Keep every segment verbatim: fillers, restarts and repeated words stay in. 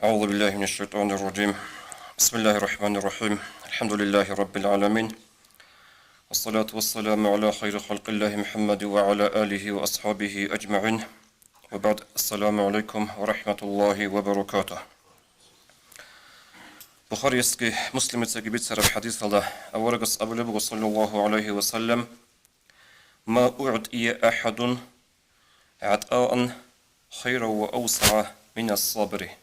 أعوذ بالله من الشيطان الرجيم. بسم الله الرحمن الرحيم. الحمد لله رب العالمين. والصلاة والسلام على خير خلق الله محمد وعلى آله وأصحابه أجمعين. وبعد. السلام عليكم ورحمة الله وبركاته. Бухариясги Муслимицаги бицараб хӀадисалда аварагас абулеб буго, саллаллагьу гӀалайгьи ва саллам: «Ма угӀтӀия ахӀадун гӀатӀаан хайран ва авсагӀа минас сабри».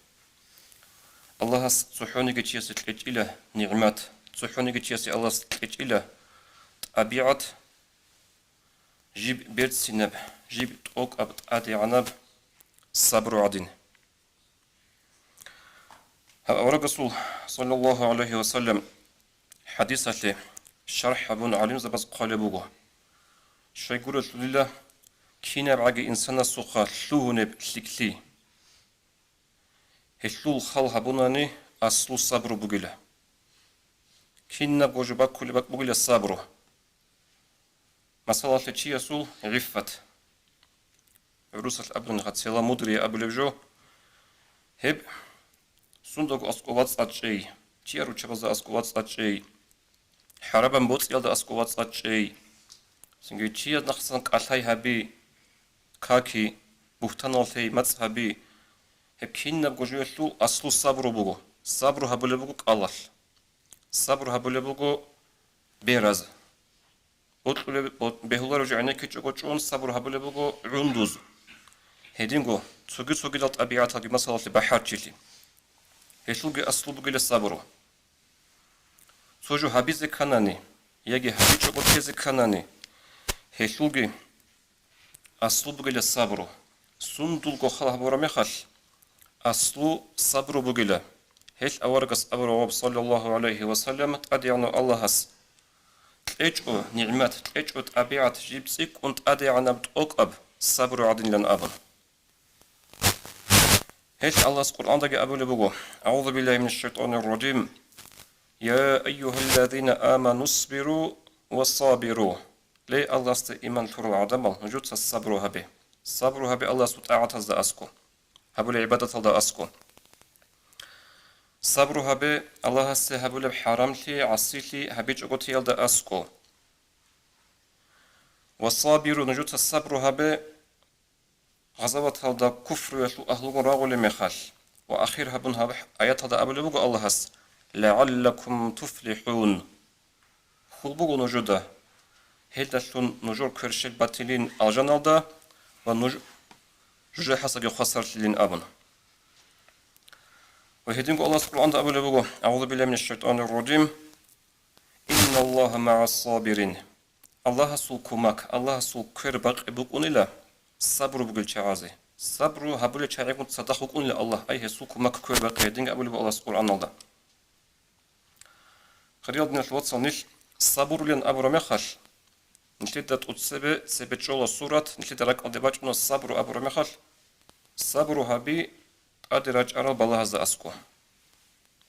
Аллагьас цохӀониги чиясе кьечӀила нигӀмат, цохӀониги чиясе Аллагьас кьечӀила тӀабигӀат, жиб берцинаб, жиб тӀокӀаб, тӀадегӀанаб сабру гӀадин. Гьаб аварагасул, саллаллагьу гӀалайгьи ва саллам, хӀадисалъе шархӀ гьабун гӀалимзабаз хъвалеб буго: щайгурелъулила кинабгӀаги инсанасухъа лъугьунеб лъикӀлъи. Гьелъул хал гьабунани аслу сабру бугила. Кинабго жо баккулеб бакӀ бугила сабру. Масалалъе, чиясул гӀиффат. ГӀурусалъ абунани, целомудрие абулеб жо. Гьеб сундаго аскӀов вацӀцӀад чӀей, чияр руччабазда аскӀов вацӀцӀад чӀей, хӀарабан боцӀиялда аскӀов вацӀцӀад чӀей, цинги чияс нахъасан кӀалъай гьаби, каки, бугьтанал лъей, мацӀ гьаби. Гьеб кинабго жоялъул аслу сабру буго. Сабру гьабулеб буго кӀалалъ. Сабру гьабулеб буго бераз. Бокьулеб, бо-, бегьулареб жо гӀенеккичӀого чӀун, сабру гьабулеб буго гӀундуз. Гьединго цоги-цогидал тӀабигӀаталги, масалалъе, бахӀарчилъи. Гьелъулги аслу бугила сабру. Цо жо гьабизе кканани яги гьабичӀого тезе кканани, гьелъулги аслу бугила сабру. Сундулго хал гьабураб мехалъ, аслу сабру бугила. Гьелъ аварагас абураб, саллаллагьу гӀалайгьи ва саллам, ТӀадегӀанав Аллагьас кьечӀо нигӀмат, кьечӀо тӀабигӀат жиб цӀикӀкӀун тӀадегӀанаб тӀокӀаб сабру гӀадинилан абун. Гьелъ Аллагьас Къуръандаги абулеб буго: «АгӀузу биллагьи минаш шайтӀанир ражим. Я айюгьаллазина аману сбиру ва сабиру». Ле, Аллагьасда иман лъурал гӀадамал, нужеца сабру гьабе. Сабру гьабе Аллагьасул тӀагӀатазда аскӀо, гьабулеб гӀибадаталда аскӀо. Сабру гьабе Аллагьасе гьабулеб хӀарамлъи, гӀасилъи гьабичӀого теялда аскӀо. Ва сабиру, нужеца сабру гьабе гъазаваталда куфруялъул агьлугун рагъулеб мехалъ. Ва ахир гьабун гьаб аяталда абулеб буго Аллагьас: «ЛагӀаллакум туфлихӀун». Хьул буго нужеда, гьелдалъун нужер кверщел батилин алжаналда ва нуж жужахӀалдасаги хвасарлъилин абун. Ва гьединго Аллагьас Къуръанда абулеб буго: «АгӀузу биллагьи минаш шайтӀанир ражим. Инналлагьа магӀас сабирин». Аллагьасул кумак, Аллагьасул квер бакъи букӀунила сабру бугел чагӀазе. Сабру гьабулел чагӀигун цадахъ вукӀунила Аллагь, ай, гьесул кумак, квер бакъи, гьединги абулеб Аллагьас Къуръаналда. Хириял диналъул вацал, нилъ сабрулин абураб мехалъ, нилъеда тӀоцебе цебе чӀола сурат, нилъеда ракӀалде бачӀуна сабру абураб мехалъ, сабру гьаби тӀаде рачӀарал балагьазда аскӀо.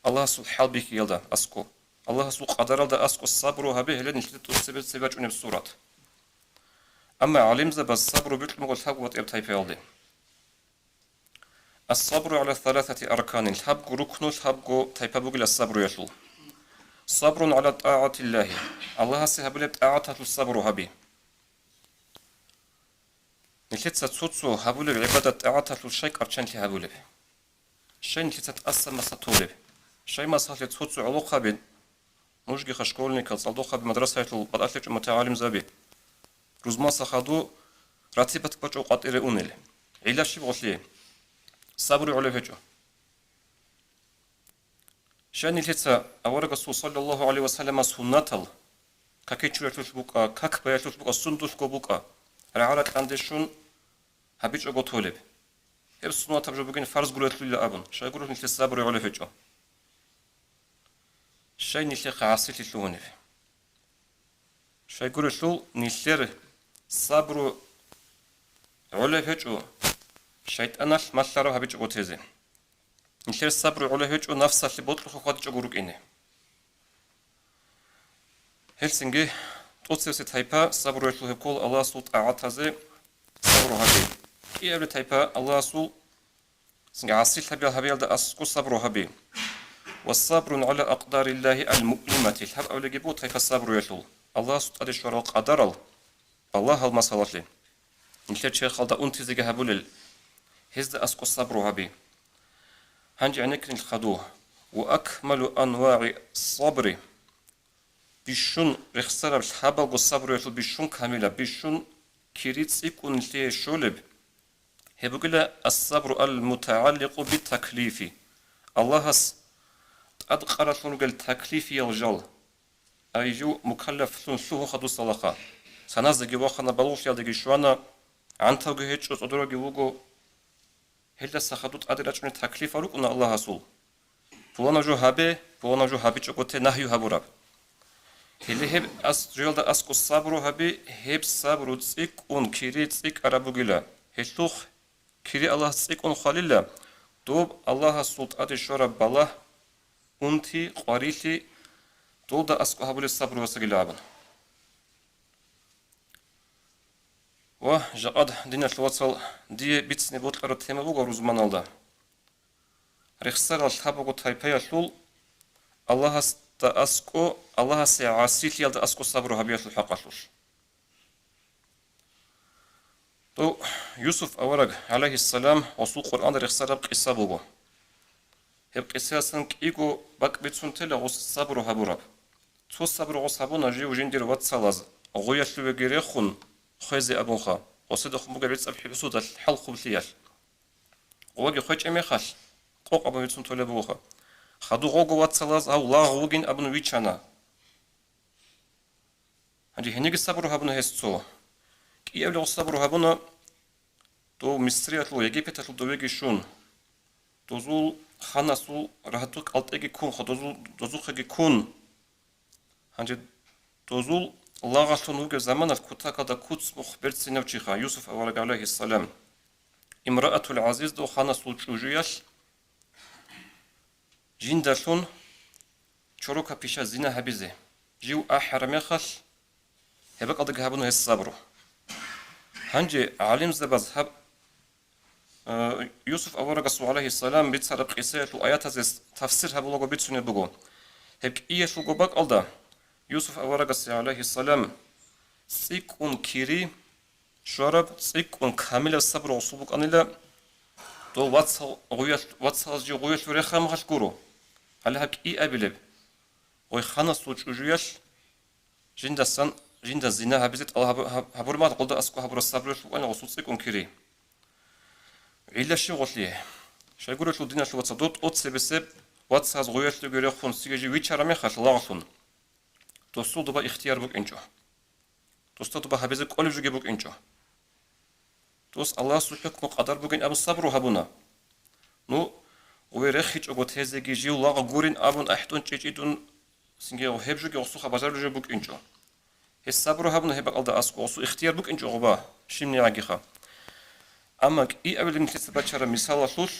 Аллагьасул хӀалбихьиялда аскӀо, Аллагьасул къадаралда аскӀо сабру гьабе, гьеле нилъеда тӀоцебе цебе бачӀунеб сурат. Амма гӀалимзабаз сабру бикьун буго лъабго батӀияб тайпаялде. Ас-сабру гӀала саласати арканин, лъабго рукну, лъабго тайпа бугила сабруялъул. Сабрун гӀала тӀагӀатиллагьи, Аллагьасе гьабулеб тӀагӀаталъул сабру гьаби. Нилъеца цо-цо гьабулеб гӀибадат-тӀагӀаталъул щай кӀарчӀанлъи гьабулеб? Щай нилъеца тӀаса-маса толеб? Щай, масалалъе, цо-цо гӀолохъаби, нужгиха школьникал, цӀалдохъаби, мадрасаялъул батӀалъи гьечӀо мутагӀалимзаби, рузмаса хадур ратибат бачӀо къватӀире унел? ГӀилла щиб гъолъие? Сабру гӀолеб гьечӀо. Щай нилъеца аварагасул саллаллагьу гӀалайгьи ва саллама суннатал, какичуялъулъ букӀа, как баялъулъ букӀа, сундулъго букӀа, рагӀа-ракьанде щун гьабичӀого толеб? Гьеб суннатаб жо бугин фарз гурелъулила абун, щай гурелъул нилъер сабру гӀолеб гьечӀо. Щай нилъехъа гӀасилъи лъугьунеб? Щай гурелъул нилъер сабру гӀолеб гьечӀо, шайтӀаналъ малъараб гьабичӀого тезе. Нилъер сабру гӀолеб гьечӀо нафсалъе бокьухъе хьвадичӀого рукӀине. Гьелцинги тӀоцебесеб тайпа сабруялъул гьеб ккола Аллагьасул тӀагӀатазе сабру гьаби. КӀиабилеб тайпа Аллагьасул Цинги гӀасилъабиялда аскӀо сабру гьабе. «Ва сабрун гӀала акъдариллагьи ал-муълимати», лъабабилебги буго тайпа сабруялъул, Аллагьасул тӀаде щварал къадарал, балагьал масалалъе. Нилъер черхалда унтизеги гьабулел, гьезда аскӀо сабру гьабе. Гьанже гӀенеккинел хадув: «Ва акмалу анвагӀи сабри», бищун рехсараб лъабалго сабруялъул бищун камилаб, бищун кири цӀикӀкӀун лъие щолеб, гьеб бугила: «Ас-сабру ал-мутагӀалликъу бит-таклифи», Аллагьас тӀадкъаралъун ругел таклифиял жал. Ай жив мукаллафлъун лъугьун хадусалаха, саназеги вахана, балугълъиялдеги щвана, гӀантавги гьечӀо, цӀодоравги вуго. Гьелдаса хадуб тӀаде рачӀунел таклифал рукӀуна Аллагьасул: «Пуланаб жо гьабе, пуланаб жо гьабичӀого те нагью гьабураб». Гьеле гьеб ас-, жоялда аскӀо сабру гьабе, гьеб сабру цӀикӀкӀун кири цӀикӀкӀараб бугила. Гьелъухъ кири Аллагьас цӀикӀкӀун хвалила, доб Аллагьасул тӀаде щвараб балагь, унти, къварилъи, долда аскӀо гьабулеб сабруясагила абун. Ва жакъад, диналъул вацал, дие бицине бокьараб тема буго рузманалда. Рехсарал лъабго тайпаялъул Аллагьасда аскӀо, Аллагьасе гӀасилъиялда аскӀо сабру гьабиялъул хӀакъалъулъ. Дов Юсуф авараг, гӀалайгьиссалам, гъосул Къуръан рехсараб къиса буго. Гьеб къисаясан кӀиго бакӀ бицун тела гъос сабру гьабураб. Цо сабру гъос гьабуна жив жиндир вацалаз гъуялъувеги рехун хвезе абунха, гъосидехун бугеб гӀицӀаб хӀусудалъ, хӀалхублъиялъ. Гъоги хвечӀеб мехалъ, къокъ абун бицун толеб бугоха. Хадуб гъого вацалаз гьав лагъ вугин абун вичана. Гьанже гьенибги сабру гьабуна гьес цо. КӀиабилеб гъос сабру гьабуна, дов Мисриялъул, Египеталъул довеги щун, дозул ханасул рагьтӀу-кӀалтӀиги ккун, дозул, дозухъеги ккун. Гьанже дозул лагъалъун вугеб заманалъ кутакалда куц-мухъ берцинав чиха Юсуф авараг, гӀалайгьиссалам, Имраатул ГӀазиз, дов ханасул чӀужуялъ, жиндалъун чорока пиша зина гьабизе, жив ахӀараб мехалъ, гьеб бакӀалдаги гьабуна гьес сабру. Гьанже гӀалимзабаз гьаб, э, Юсуф аварагасул, гӀалайгьиссалам, бицараб къисаялъул аятазе тафсир гьабулаго бицунеб буго. Гьеб кӀиялъулго бакӀалда Юсуф аварагасе, гӀалайгьиссалам, цӀикӀкӀун кири щвараб, цӀикӀкӀун камилаб сабру гъосул букӀанила, дов вацал гъуялъ-, вацалаз жив гъуялъув рехараб мехалъ гуро. Гьале гьаб кӀиабилеб, гъой ханасул чӀужуялъ жиндасан, жинда зина гьабизе тӀалаб гьабу-, гьаб-, гьабураб мехалъ гъолда аскӀоб гьабураб сабруялъ букӀана гъосул цӀикӀкӀун кири. ГӀилла щиб гъолъие? Щайгурелъул, диналъул вацал, дов тӀоцебесеб вацаз гъуялъувеги рехун, цинги жив вичараб мехалъ лагълъун, досул доба ихтияр букӀинчӀо. Досда доба гьабизе кӀолеб жоги букӀинчӀо. Дос Аллагьасул хӀукму къадар бугин абун сабру гьабуна. Ну, гъуе рехичӀого тезеги жив лагъ гурин абун ахӀдун чӀичӀидун, цинги гьеб жоги гъосухъа бажарулеб жо букӀинчӀо. Гьес сабру гьабуна гьеб бакӀалда аскӀоб, гъосул ихтияр букӀинчӀо гъоба, щибнигӀагиха. Амма кӀиабилеб нилъеца бачараб мисалалъулъ,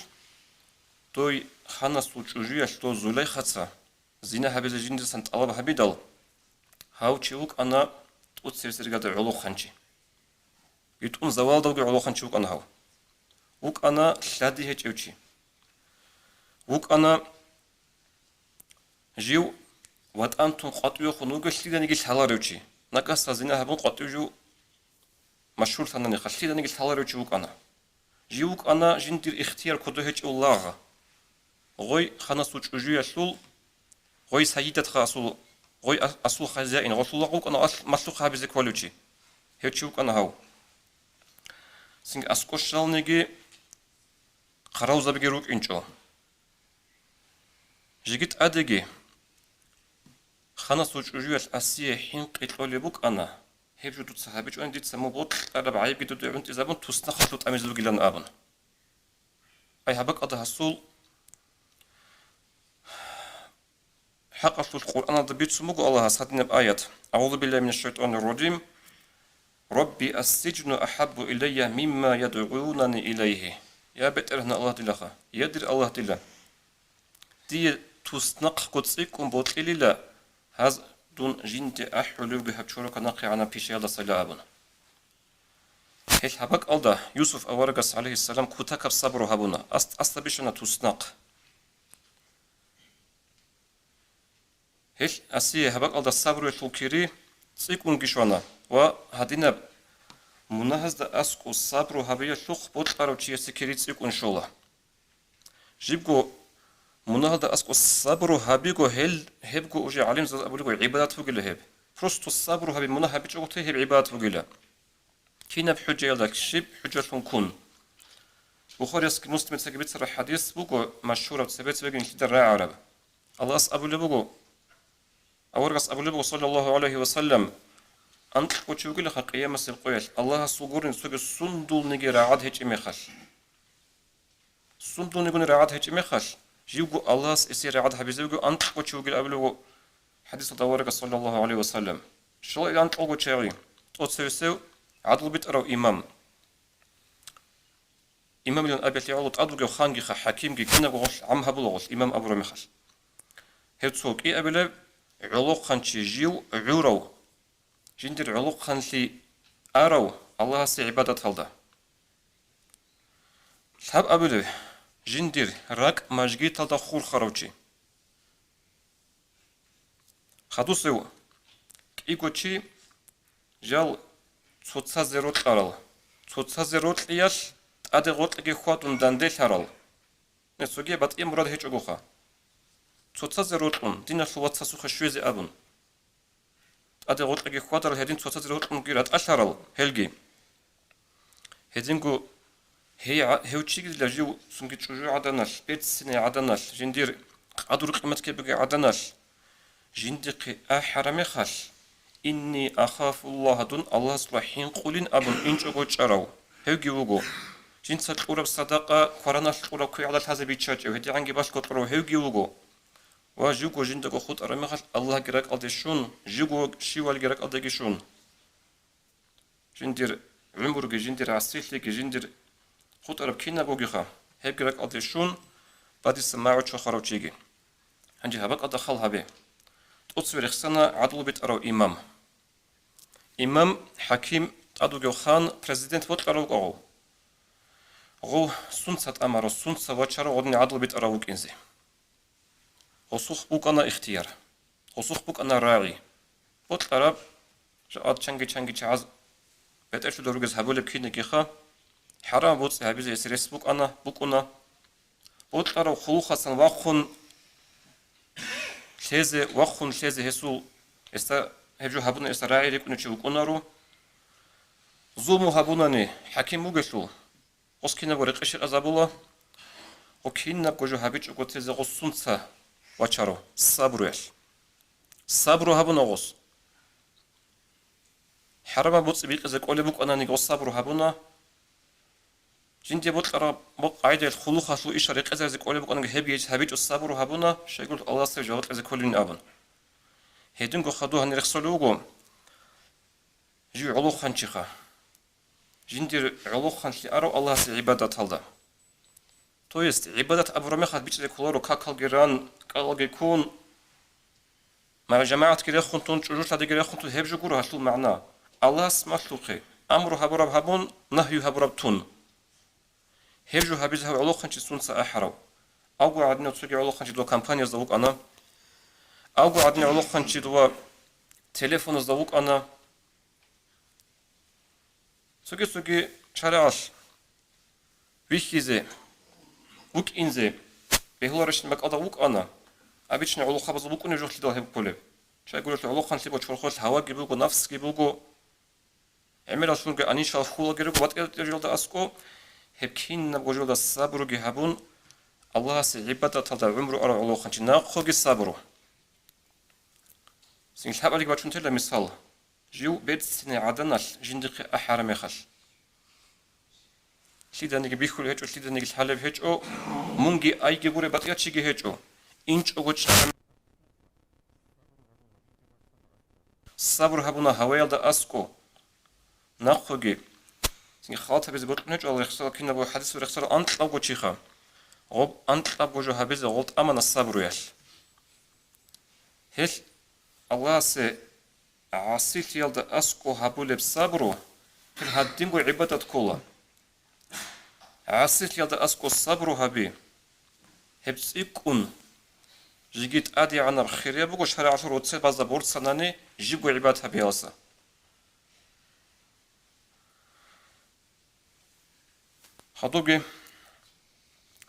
дой ханасул чӀужуялъ дов Зулейхаца зина гьабизе жиндасан тӀалаб гьабидал, гьав чи вукӀана тӀоцебесеб иргаде гӀолохъанчи. БитӀун завалдалги гӀолохъанчи вукӀана гьав. ВукӀана лъади гьечӀев чи. ВукӀана жив ватӀан тун къватӀивехун вугев лъиданиги лъаларев чи. Накасал зина гьабун къватӀив жив машгьурлъанани, лъиданиги лъаларев чи вукӀана. Жив вукӀана жиндир ихтияр кодо гьечӀев лагъ. Гъой ханасул чӀужуялъул, гъой сайидатха асул, гъой а-, асул хазяин, гъолъул лагъ вукӀана ал-, малъухъ гьабизе кколев чи. Гьев чи вукӀана гьав. Цинги аскӀоб щваланиги хъаравулзабиги рукӀинчӀо. Жеги тӀадеги ханасул чӀужуялъ Асие хӀинкъи кьолеб букӀана, гьеб жо дуца гьабичӀони, дица мун бокьараб гӀайибги дуда гӀунтӀизабун, туснахъалъув тӀамизе вугилан абун. Ай гьаб бакӀалда гьасул хӀакъалъулъ Къуръаналда бицун буго Аллагьас гьадинаб аят: «АгӀузу биллагьи минаш шайтӀанир ражим. Рабби ассиджну ахӀаббу илайя мимма ядгӀунани илайгьи». Я БетӀергьан Аллагь дилаха, я дир Аллагь дила, дие туснахъго цӀикӀкӀун бокьилила гьаз дун жинде ахӀулевги гьаб чорока нахъегӀанаб пишаялдасайила абун. Гьел гьаб бакӀалда Юсуф аварагас, гӀалайгьиссалам, кутакаб сабру гьабуна, ас-, асда бищана туснахъ. Гьел асие гьаб бакӀалда сабруялъул кири цӀикӀкӀунги щвана ва гьадинаб мунагьазда аскӀов сабру гьабиялъухъ бокьарав чиясе кири цӀикӀкӀун щола. Жибго мунагьалда аскӀов сабру гьабиго гьел, гьебго уже гӀалимзабаз абулего гӀибадат бугила гьеб. Просто сабру гьаби мунагь гьабичӀого те гьеб гӀибадат бугила. Кинаб хӀужаялда щиб хӀужалъун ккун? Бухариясги Муслимицаги бицараб хӀадис буго машгьураб, цебе-цебеги нилъеда рагӀараб. Аллагьас абулеб буго, аварагас абулеб буго, саллаллагьу гӀалайгьи ва саллам, анкьго чи вугилаха къиямасеб къоялъ, Аллагьасул гурони цоги сундулниги рагӀад гьечӀеб мехалъ. Сундулнигуни рагӀад гьечӀеб мехалъ, живго Аллагьас эсие рагӀад гьабизе вугев анкьго чи вугилан абулеб буго хӀадисалда аварагас, саллаллагьу гӀалайгьи ва саллам. Щола анкьго чагӀи, тӀоцевесев гӀадлу битӀарав имам. Имамилан абиялъе гӀоло тӀад вугев хангиха, хӀакимги кинабго гъолъ гӀам гьабула гъолъ имам абураб мехалъ. Гьев цо кӀиабилеб гӀолохъанчи жив гӀурав, жиндир гӀолохъанлъи арав Аллагьасе гӀибадаталда. Лъабабилеб жиндир ракӀ мажгиталда хурхарав чи. Хадусев кӀиго чи жал цоцазе рокьарал, цоцазе рокьиялъ тӀаде гъоркьеги хьвадун данделъарал. Цоги батӀияб мурад гьечӀогоха. Цоцазе рокьун, диналъул вацасухъе щвезе абун. ТӀаде гъоркьеги хьвадарал гьедин цоцазе рокьунги ратӀалъарал гьелги. Гьединго гьей гӀа-, гьев чигила жив цунги чӀужугӀаданалъ, берцинай гӀаданалъ, жиндир къадру-къиматги бугей гӀаданалъ, жиндихъе ахӀараб мехалъ, «Инни ахафуллагь», дун Аллагьасукьа хӀинкъулин абун инчӀого чӀарав гьевги вуго. Жинца кьураб садакъа квараналъ кьураб квегӀалда лъазе биччачӀев, гьедигӀанги балъго кьурав гьевги вуго. Ва живго жиндаго хутӀараб мехалъ Аллагьги ракӀалде щун, живго щивалги ракӀалдеги щун. Жиндир гӀумруги, жиндир гӀасилъиги, жиндир хутӀараб кинабгогиха, гьебги ракӀалде щун, бадиса магӀу чвахарав чиги. Гьанже гьаб бакӀалда хал гьабе. ТӀоцеве рехсана гӀадлу битӀарав имам. Имам, хӀаким, тӀад вугев хан, президент бокьарав вукӀа гъов. Гъов сунца тӀамарав, сунца вачарав гъодин гӀадлу битӀарав вукӀинзе. Гъосухъ букӀана ихтияр. Гъосухъ букӀана рагӀи. Бокьараб, жакъа чанги-чанги чагӀаз бетӀерлъуда ругез гьабулеб кинигиха, хӀарам боцӀи гьабизе гьес рес букӀана, букӀуна. Бокьарав хъулухъасан вахъун лъезе, вахъун лъезе гьесул, гьесда гьеб жо гьабуна, гьесда рагӀи рикӀкӀунев чи вукӀунаро. Зулму гьабунани хӀаким вугелъул, гъос кинабго рекъи-щекъазабула, гъо кинабго жо гьабичӀого тезе гъос сунца вачаро, сабруялъ. Сабру гьабуна гъос. ХӀарамаб боцӀи бикъизе кӀолеб букӀанани гъос сабру гьабуна. Жинде бокьараб бокъ гӀайдел хъулухъалъул иша рекъезаризе кӀолеб букӀанаги гьебги гьабичӀо сабру гьабуна, щайгурелъул Аллагьасда жаваб кьезе кколин абун. Гьединго хадув гьанир рехсолев вуго, жив гӀолохъанчиха. Жиндир гӀолохъанлъи арав Аллагьасе гӀибадаталда. То есть, гӀибадат абураб мехалъ бичӀчӀизе кколаро какалги ран, кӀалалги ккун, ма-, жамагӀатги рехун тун, чӀужу лъадиги рехун тун, гьеб жо гуро гьалъул магӀна. Аллагьас малъухъе, амру гьабураб гьабун, нагью гьабураб тун. Гьеб жо гьабизе гьав гӀолохъанчи сунца ахӀарав. Авго гӀадинав цоги гӀолохъанчи дова компаниязда вукӀана. Авго гӀадинав гӀолохъанчи дова телефоназда вукӀана. Цоги-цоги шаригӀалъ вихьизе, вукӀинзе бегьуларищин бакӀалда вукӀана, обычный гӀолохъабазул букӀунеб жо лъидал гьеб кколеб. Щайгурелъул гӀолохъанлъи бо чорхолъ гьаваги буго, нафсги буго, гӀемералъунги анищал хьулаги руго батӀи-батӀияб жоялда аскӀо, гьеб кинабго жоялда сабруги гьабун, Аллагьасе гӀибадаталда гӀумру арав гӀолохъанчи нахъоги сабру. Цин лъабалиги бачун тела мисал. Жив берцинай гӀаданалъ жиндихъе ахӀараб мехалъ. Лъиданиги бихьулеб гьечӀо, лъиданиги лъалеб гьечӀо, мунги айги гуреб батӀиячиги гьечӀо. ИнчӀого чӀа-, сабур гьабуна гьаваялда аскӀо. Нахъоги. Цинги халатабизе бокьун гьечӀо, Аллагь рехсала кинабго хӀадисул рехсала анкьабго чиха. Гъоб анкьабго жо гьабизе гъол тӀамана сабруялъ. Гьелъ Аллагьасе гӀасилъиялда аскӀо гьабулеб сабру, Гьадинго гӀибадат ккола. ГӀасилъиялда аскӀо сабру гьаби. Гьеб цӀикӀкӀун, жеги тӀадегӀанаб хирияб буго шаригӀалъул роцебазда борцанани жибго гӀибадат гьабиялса. Гьадубги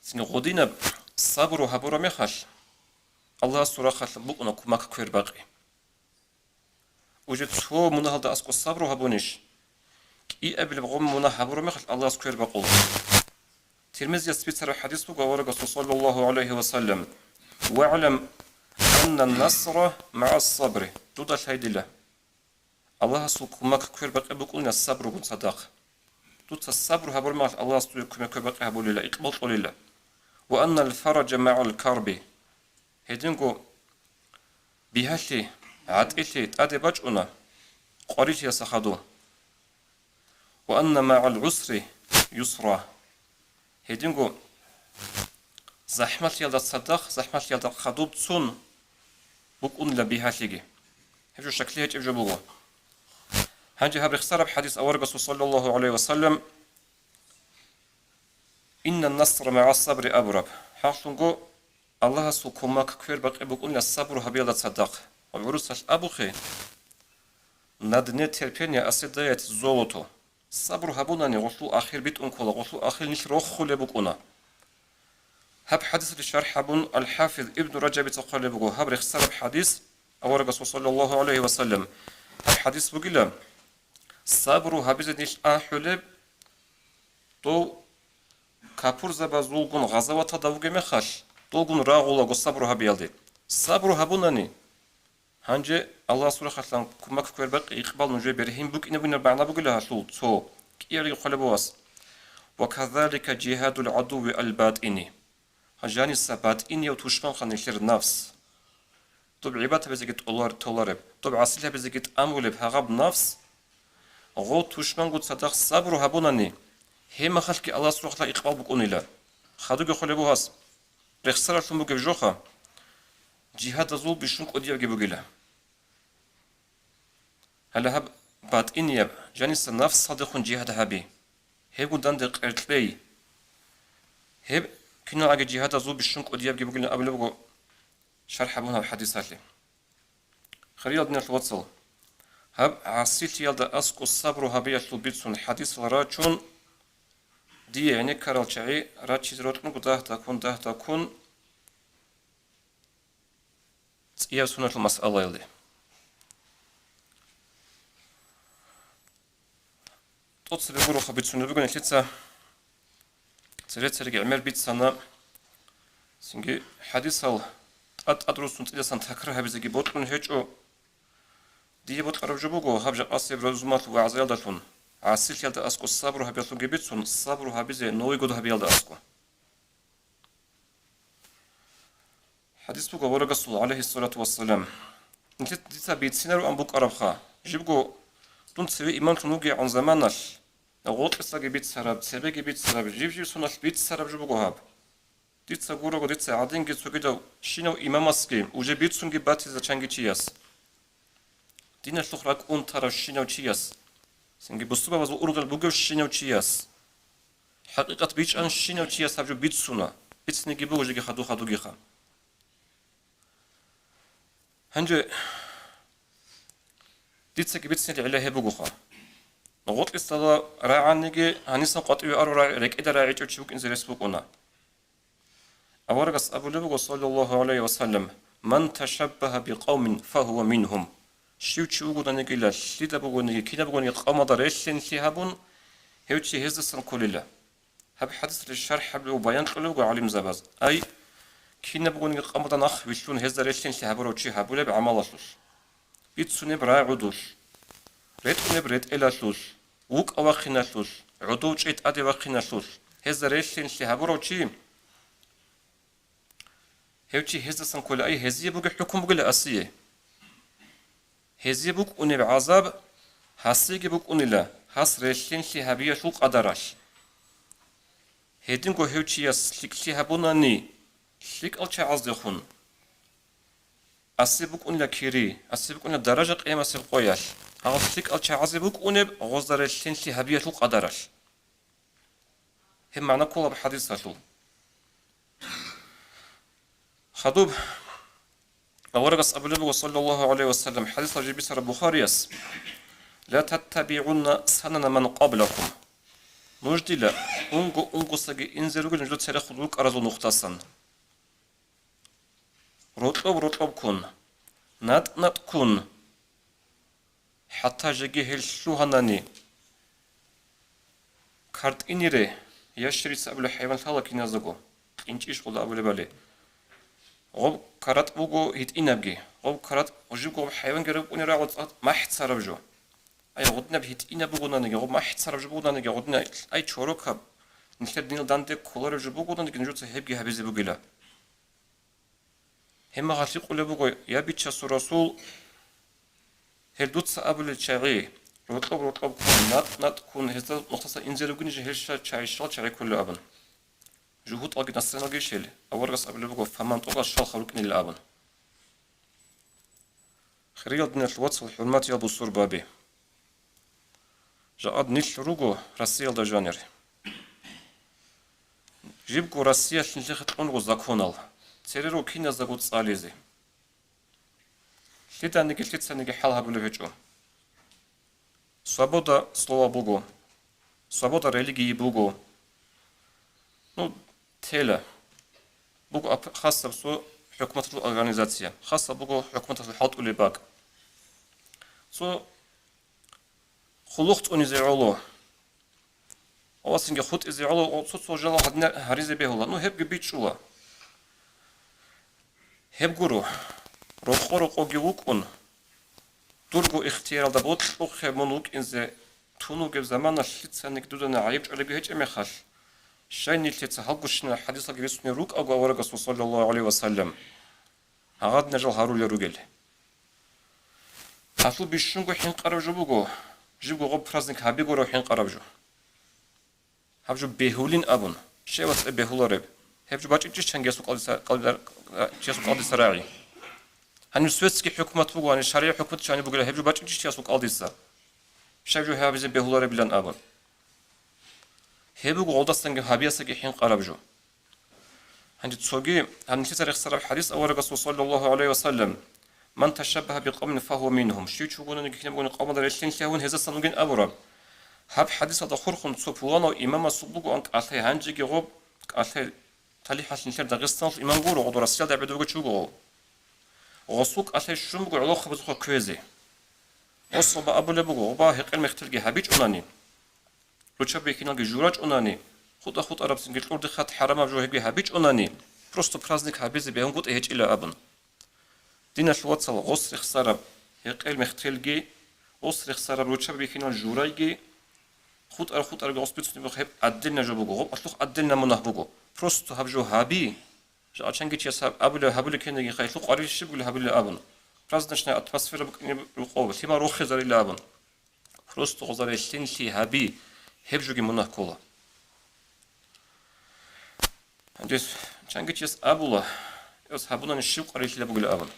цинги гъодинаб сабру гьабураб мехалъ, Аллагьасул рахъалъ букӀуна кумак квербакъи. Уже цо мунагьалда аскӀо сабру гьабунищ? КӀиабилеб гъоб мунагь гьабураб мехалъ Аллагьас квербакъула. Тирмизияс бицараб хӀадис буго аварагасул, саллаллагьу гӀалайгьи ва саллам: «ВагӀлам анна насра магӀа сабри». Дуда лъай дила. Аллагьасул кумак квербакъи букӀуна сабругун цадахъ. Дуца сабру гьабураб мехалъ Аллагьас дуе кумек квербакъи гьабулила, икъбал кьолила. «Ва аннал фараджа магӀал карби». Гьединго бигьалъи, гӀатӀилъи тӀаде бачӀуна къварилъиялъа хадуб. «Ва анна магӀал гӀусри юсра». Гьединго захӀмалъиялда цадахъ, захӀмалъиялда хадуб цун букӀунила бигьалъиги. Гьеб жо щаклъи гьечӀеб жо буго. Гьанже гьаб рехсараб хӀадис аварагасул, саллаллагьу гӀалайгьи ва саллам: «Инна насра магӀа сабри» абураб. ХӀакълъунго, Аллагьасул кумак квербакъи букӀуна сабру гьабиялда цадахъ. Ва гӀурусалъ абухъе: «На дне терпения оседает золото». Сабру гьабунани гъолъул ахир битӀун ккола, гъолъул ахир нилъ рохулеб букӀуна. Гьаб хӀадисалъе шархӀ гьабун, Ал-ХӀафиз Ибну Ражабица хъвалеб буго гьаб рехсараб хӀадис аварагасул, саллаллагьу гӀалайгьи ва саллам. Гьаб хӀадис бугила: сабру гьабизе нилъ ахӀулеб, дов капурзабазулгун гъазаваталда вугеб мехалъ, долгун рагъулаго сабру гьабиялде. Сабру гьабунани, гьанже Аллагьасул рахъалъан кумак квербакъи икъбал нужее бергьин букӀинабунаб магӀна бугила гьалъул цо кӀиялги хъвалеб вас: «Ва казалика жигьадул гӀадуви аль-батӀини». Гьанже жаниса батӀинияв тушманха нилъер нафс. Доб гӀибадат гьабизеги тӀолар-, толареб, доб гӀасил гьабизеги тӀамулеб гьагъаб нафс, гъов тушманго цадахъ сабру гьабунани, гьеб мехалъги Аллагьасул рахъалъан икъбал букӀунила. Хадуги хъвалеб бугас, рехсаралъун бугеб жоха, жигьадазул бищун кӀудиябги бугила. Гьале гьаб батӀинияб, жаниса нафсалдехун жигьад гьаби. Гьебго данде къеркьей. Гьеб киналгӀаги жигьадазул бищун кӀудиябги бугилан абулеб буго шархӀ гьабун гьаб хӀадисалъе. Хириял диналъул вацал, гьаб гӀасилъиялда аскӀо сабру гьабиялъул бицун хӀадисал рачун, дие гӀенеккарал чагӀи рачизе рокьунго дагь-даккун, дагь-даккун, цӀияб суналъул масъалаялде. ТӀоцебе гуроха бицунеб буго нилъеца цере-цереги гӀемер бицана, цинги хӀадисал тӀад-тӀад руссун цӀидасан такрар гьабизеги бокьун гьечӀо. Дие бокьараб жо буго гьаб жакъасеб рузмалъ вагӀзаялдалъун, гӀасилъиялда аскӀо сабру гьабиялъулги бицун, сабру гьабизе новый год гьабиялда аскӀо. ХӀадис буго аварагасул, гӀалайгьиссалату вассалам: «Нилъеца дица бицинароан букӀарабха, жибго дун цеве имамлъун вугегӀан заманалъ, гъоркьисаги бицараб, цебеги бицараб, жиб-жиб соналъ бицараб жо буго гьаб. Дица гурого, дица гӀадинги цогидав щинав имамасги уже бицунги батиза чанги чияс». Диналъухъ ракӀ унтарав щинав чияс, цинги бусурбабазул ургъел бугев щинав чияс, хӀакъикъат бичӀчӀан щинав чияс гьаб жо бицуна, бицинеги буго жеги хадур-хадургиха. Гьанже дицаги бицинелъул гӀилла гьеб бугоха. Гъоркьисда рагӀаниги гьанисан къватӀиве арав рагӀи-, рекӀеда рагӀичӀев чи вукӀинзе рес букӀуна. Аварагас абулеб буго, саллаллагьу гӀалайгьи ва саллам: «Ман ташаббагьа бикъавмин, фагьува мингьум». Щив чи вугониги, лъида бугониги, кинаб бугониги къавмалда релълъинлъи гьабун, гьев чи гьездасан кколила. Гьаб хӀадисалъе шархӀ гьабулев, баян кьолев вуго гӀалимзабаз. Ай, кинаб бугониги къавмалда нахъ вилълъун гьезда релълъинлъи гьабурав чи гьабулеб гӀамалалъулъ, бицунеб рагӀудулъ, ретӀунеб ретӀелалъулъ, вукӀа вахъиналъулъ, гӀодов чӀей тӀаде вахъиналъулъ гьезда релълъинлъи гьабурав чи, гьев чи гьездасан ккола, ай, гьезие бугеб хӀукму бугила асие. Гьезие букӀунеб гӀазаб гьасиеги букӀунила гьас релълъинлъи гьабиялъул къадаралъ. Гьединго гьев чияс лъикӀлъи гьабунани лъикӀал чагӀаздехун, асе букӀунила кири, асе букӀунила даража къиямасеб къоялъ. Гьал лъикӀал чагӀазе букӀунеб гъозда релълъинлъи гьабиялъул къадаралъ. Гьеб магӀна ккола хӀадисалъул. Хадуб аварагас абулеб буго, саллаллагьу гӀалайгьи ва саллам, хӀадисалъ жиб бицараб Бухарияс: «Ла таттабигӀунна санана ман къаблакум». Нуж дила унго-унгосаги инзе ругел нужда церехун рукӀаразул нухдасан. Рокьоб-рокьоб ккун, натӀ-натӀ ккун, хӀатта жеги гьел лъугьанани, картӀинире, ящерица абулеб хӀайван лъала киназдаго, кьинчӀищ гъолда абулебали. Гъоб каратӀ буго гьитӀинабги, гъоб каратӀ жибго гъоб хӀайванги рукӀунеб рагӀула цӀакъ махӀцараб жо. Ай, гъудинаб гьитӀинаб бугонаниги, гъоб махӀцараб жо бугонаниги, гъудинаб, ай, чорокаб, нилъер динил данде кколареб жо бугонаниги, нужеца гьебги гьабизе бугила. Гьеб мехалъ гьикъулеб буго: «Я, Бичасул Расул, гьел дуца абулел чагӀи, рокьоб-рокьоб ккун, натӀ-натӀ ккун, гьезда нухдасан инзе ругин жо, гьел щай чагӀи, щал чагӀи кколел?» абун. ЖугьутӀалги настроениялги щел, аварагас абулеб буго: «Фаман тӀула щалха рукӀинел», абун. Хириял диналъул вацал, хӀурматиял бусурбаби! Жакъад нилъ руго Россиялда жанир. Жибго Россиялъ нилъехъе кьун руго законал, цере руго киназдаго цӀализе. Лъиданиги лъицаниги хӀал гьабулеб гьечӀо. Свобода слова буго, свобода религии буго. Ну, тела. Буго ап-, хасаб цо хӀукуматалъул организация, хасаб буго хӀукуматалъул хӀалтӀулеб бакӀ. Цо хъулухъ цӀунизе гӀоло, авасинги хутӀизе гӀоло, цо-цо жал гьадинаб гьаризе бегьула. Ну, гьебги бичӀчӀула. Гьеб гуро, рокъо-рокъоги вукӀун, дурго ихтияралда бокьухъе мун вукӀинзе тун вугеб заманалъ лъицаниги дуда гӀайиб чӀвалебги гьечӀеб мехалъ, щай нилъеца гьалгощинал хӀадисалги рицунел рукӀаго аварагасул, саллаллагьу гӀалайгьи ва саллам, гьагъадинал жал гьарулел ругел. Гьалъул бищунго хӀинкъараб жо буго, жибго гъоб праздник гьабигурав хӀинкъараб жо. Гьаб жо бегьулин абун, щай вацӀцӀе бегьулареб? Гьеб жо бачӀинчӀищ чангиясул кӀалдиса-, кӀалдиса-, чиясул кӀалдиса рагӀи? Гьаниб светский хӀукумат буго, гьаниб шаригӀи хӀукумат чани бугила, гьеб жо бачӀинчӀищ чиясул кӀалдиса? Щай жо гьабизе бегьуларебилан абун. Гьеб буго гъолдасанги гьабиялдасаги хӀинкъараб жо. Гьанже цоги гьанилъеца рехсараб хӀадис аварагасул, саллаллагьу гӀалайгьи ва саллам: «Ман ташаббагьа бикъавмин фагьува мингьум». Щив чи вугониги, кинаб бугониги къавмалда релълъинлъи гьавун, гьезасан вугин абураб. Гьаб хӀадисалда хурхун цо пуланав имамасул бугоан кӀалъай, гьанжеги гъоб кӀалъай талихӀалъ нилъер Дагъистаналъ имам гуро, гъодо Россиялда гӀебедовго чи вуго гъов. Гъосул кӀалъай щун буго гӀолохъабазухъа кквезе. Гъосаба абулеб буго, гъоба гьекъел-мехтелги гьабичӀунани, руччаби-бихьиналги журачӀунани, хутӀа-хутӀарабцинги кьурдихъат хӀарамаб жо гьебги гьабичӀунани, просто праздник гьабизе бегьунгутӀи гьечӀила абун. Диналъул вацал, гъос рехсараб гьекъел-мехтелги, гъос рехсараб руччаби-бихьинал журайги, хутӀар-хутӀарги гъос бицунеб гьеб отдельно жо буго, гъоб алъухъ отдельно мунагь буго. Просто гьаб жо гьаби, жакъа чанги чияс гьаб-, абулеб гьабулеб ккенаги, хайхъу къварилъи щиб бугеб гьабилеб абун, праздничная атмосфера букӀине рукъов, лъимал рохизарила абун. Просто гъоза релълъинлъи гьаби, гьеб жоги мунагь ккола. Гьанже чанги чияс абула, эс гьабунани щиб къварилъила бугила абун.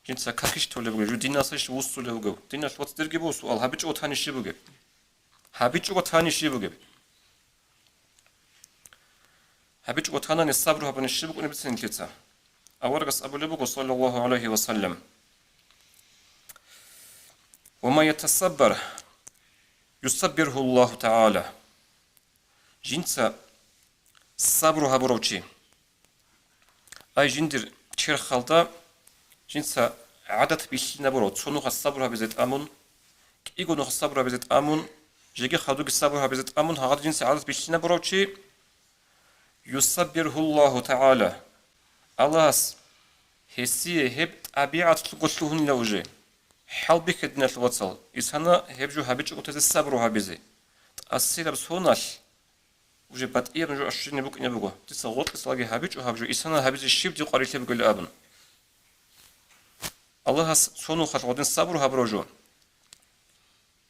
Жинца какищ толеб бугеб, жо диналдасищ вуссулев вугев? Диналъ вацӀцӀирги буго суал, гьабичӀого тани щиб бугеб? ГьабичӀого тани щиб бугеб? ГьабичӀого танани сабру гьабуни щиб букӀунеб бицин нилъеца? Аварагас абулеб буго, саллаллагьу гӀалайгьи ва саллам: «Ва ман ятасаббар, юсаббиргьу Аллагьу тагӀала». Жинца сабру гьабурав чи, ай, жиндир черхалда жинца гӀадат бихьинабурав, цо нухалъ сабру гьабизе тӀамун, кӀиго нухалъ сабру гьабизе тӀамун, жеги хадуги сабру гьабизе тӀамун, гьагъадин жинца гӀадат бихьинабурав чи, «Юсаббиргьуллагьу тагӀала». Аллагьас гьесие гьеб тӀабигӀатлъунго лъугьунила уже. ХӀалбихье, диналъул вацал, исана гьеб жо гьабичӀого тезе сабру гьабизе. ТӀасираб соналъ уже батӀияб жо ощущение букӀине буго. Дица гъоркьисалаги гьабичӀо гьаб жо, исана гьабизе щиб див къварилъи бугел абун. Аллагьас цо нухалъ гъодин сабру гьабурав жо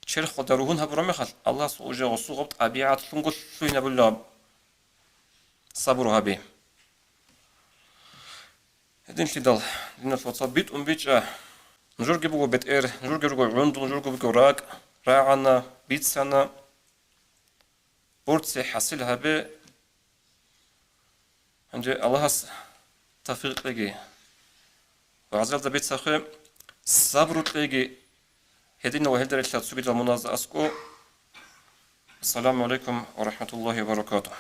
черхалда ругьун гьабураб мехалъ, Аллагьас уже гъосул гъоб тӀабигӀатлъунго лъугьинабулеб сабру гьаби. Гьединлъидал, диналъул вацал, битӀун бичӀчӀа Нужерги буго бетӀер, нужерги руго гӀундул, нужерги буго ракӀ, рагӀана, бицана, борци хӀасил гьабе. Гьанже Аллагьас тавфикъ кьеги, вагӀзалда бицахъе, сабру кьеги, гьединав гьелда релълъа цогидал муназа аскӀо. Ассаламу гӀалайкум ва рахӀматуллагьи ва баракатугь.